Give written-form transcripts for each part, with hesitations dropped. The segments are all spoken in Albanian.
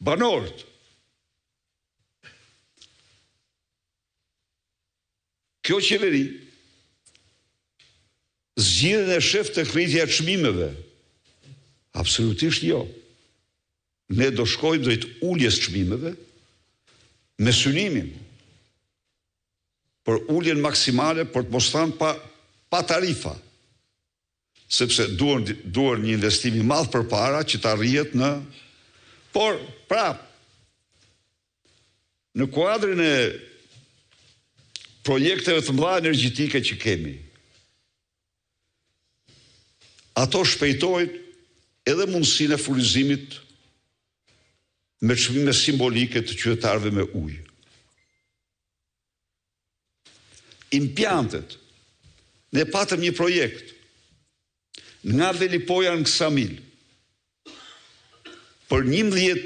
Banorët. Kjo qeveri zgjidhjen e shef tek rritja e çmimeve. Absolutisht jo. Ne do shkojmë drejt uljes çmimeve me synimin për uljen maksimale për të mos thënë pa pa tarifa. Sepse duhen duhen një investim i madh përpara që të arrihet në por prap në kuadrin e projekteve të mëdha energjetike që kemi, ato shpejtojnë edhe mundësinë e furnizimit me çmime simbolike të qytetarëve me ujë. Impiantet. Ne patëm një projekt nga Velipoja në Ksamil për 11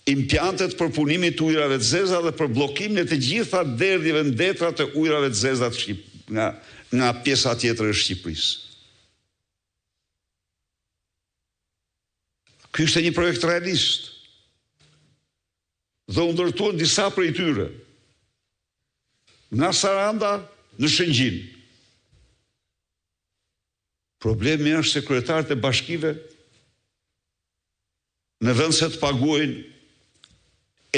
impiante të përpunimit të ujërave të zeza dhe për bllokimin e të gjitha derdhjeve në detra të ujërave të zeza të Shqip, nga, nga pjesa tjetër e Shqipërisë. Ky ishte një projekt realist. Dhe u ndërtuan disa prej tyre. Nga Saranda në Shëngjin. Problemi është se kryetarët e bashkive në vend se të paguajnë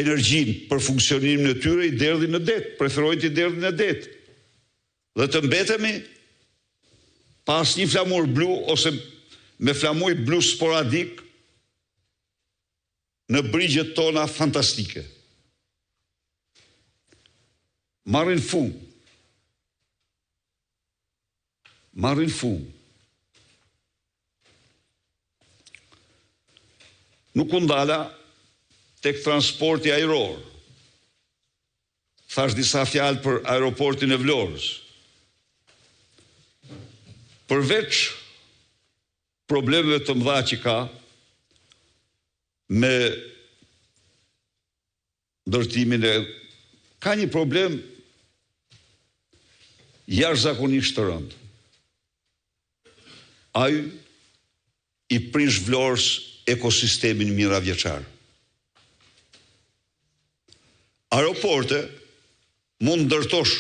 energjinë për funksionimin e tyre i derdhin në det, preferojnë t'i derdhin në det. Dhe të mbetemi pa asnjë flamur blu ose me flamuj blu sporadik në brigjet tona fantastike. Marrin fund. Marrin fund. Nuk u ndala tek transporti ajror. Thashë disa fjalë për aeroportin e Vlorës. Përveç problemeve të mëdha që ka me ndërtimin e ka një problem jashtëzakonisht të rëndë. Ai i prish Vlorës ekosistemin mijëravjeçar. Aeroporte mund ndërtosh,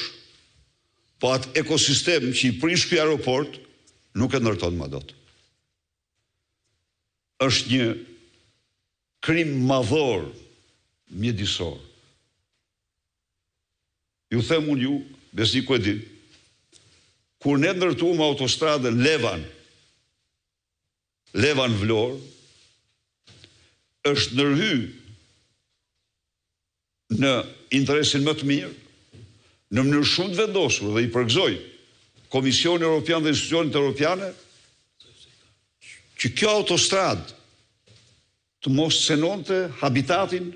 po atë ekosistem që i prish ky aeroport nuk e ndërton më dot. Është një krim madhor mjedisor. Ju them unë ju, Besniku e din, kur ne ndërtuam autostradën Levan, Levan Vlorë, është ndërhy në interesin më të mirë, në mënyrë shumë të vendosur dhe i përgëzoj Komisionin Europian dhe institucionet europiane që kjo autostradë të mos cenonte habitatin,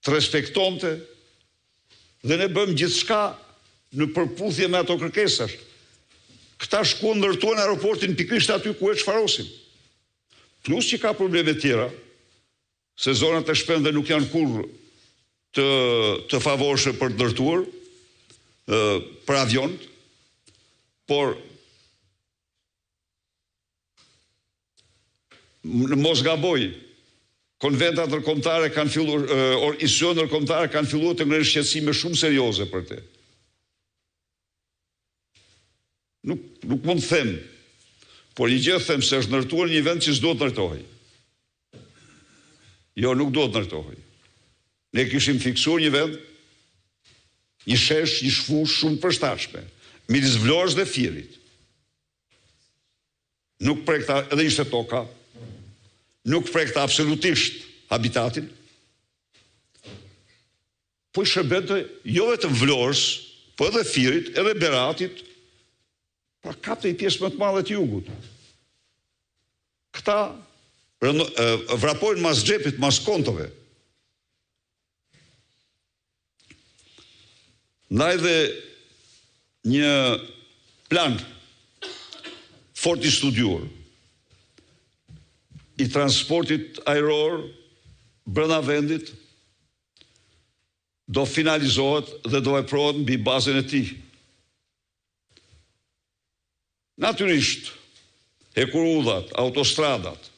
të respektonte dhe ne bëmë gjithçka në përputhje me ato kërkesash. Këta shkuan ndërtuan aeroportin pikërisht aty ku e shfarosim. Plus që ka probleme tjera, se zonat e shpendëve nuk janë kurrë të të favorshme për të ndërtuar për avionët, por në mos gaboj, konventat ndërkombëtare kanë filluar, institucionet ndërkombëtare kanë filluar të ngrenë shqetësime shumë serioze për të. Nuk nuk mund të them, por një gjë them se është ndërtuar në një vend që s'duhet ndërtohej. Jo, nuk duhet ndërtohej. Ne kishim fiksuar një vend, një shesh, një fushë shumë të përshtatshme, midis Vlorës dhe Fierit. Nuk prekte edhe ishte toka, nuk prekte absolutisht habitatin, po i shërbente jo vetëm Vlorës, po edhe Fierit, edhe Beratit, pra kapte një pjesë më të madhe të jugut. Këta vrapojnë mas xhepit, mas kontove. Ndaj dhe një plan fort i studiuar i transportit ajror brenda vendit do finalizohet dhe do veprohet mbi bazën e tij. Natyrisht, hekurudhat, autostradat.